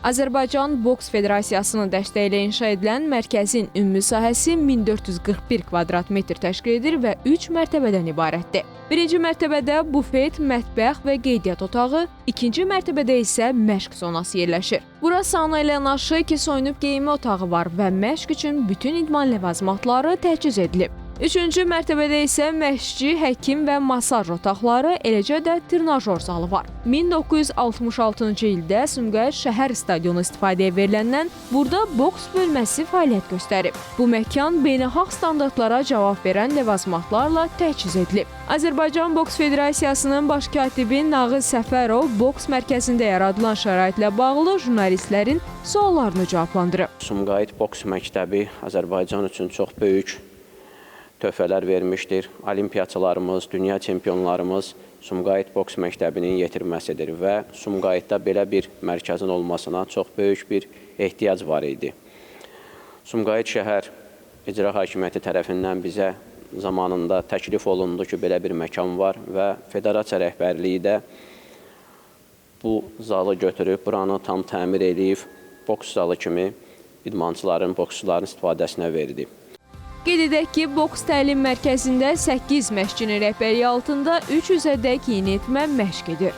Azərbaycan Boks Federasiyasının dəstəyi ilə inşa edilən mərkəzin ümumi sahəsi 1441 kvadrat metr təşkil edir və 3 mərtəbədən ibarətdir. Birinci mərtəbədə bufet, mətbəx və qeydiyyat otağı, ikinci mərtəbədə isə məşq zonası yerləşir. Bura sauna ilə yanaşı iki soyunub geyinmə otağı var və məşq üçün bütün idman ləvazimatları təchiz edilib. Üçüncü mərtəbədə isə məşqçi, həkim və masaj otaqları, eləcə də trenajor zalı var. 1966-cı ildə Sumqayıt şəhər stadionu istifadəyə veriləndən burada boks bölməsi fəaliyyət göstərib. Bu məkan beynəlxalq standartlara cavab verən ləvazimatlarla təchiz edilib. Azərbaycan Boks Federasiyasının baş katibi Nağız Səfərov boks mərkəzində yaradılan şəraitlə bağlı jurnalistlərin suallarını cavablandırıb. Sumqayıt Boks Məktəbi Azərbaycan üçün çox böyük töhfələr vermişdir. Olimpiyaçılarımız, dünya çempionlarımız Sumqayıt Boks Məktəbinin yetirməsidir və Sumqayıtda belə bir mərkəzin olmasına çox böyük bir ehtiyac var idi. Sumqayıt şəhər icra hakimiyyəti tərəfindən bizə zamanında təklif olundu ki, belə bir məkan var və federasiya rəhbərliyi də bu zalı götürüb, buranı tam təmir eləyib, boks zalı kimi idmançıların, boksçuların istifadəsinə verdi. Qeyd edək ki, boks təlim mərkəzində 8 məşqçinin rəhbərliyi altında 300-ədək yeniyetmə məşq edir.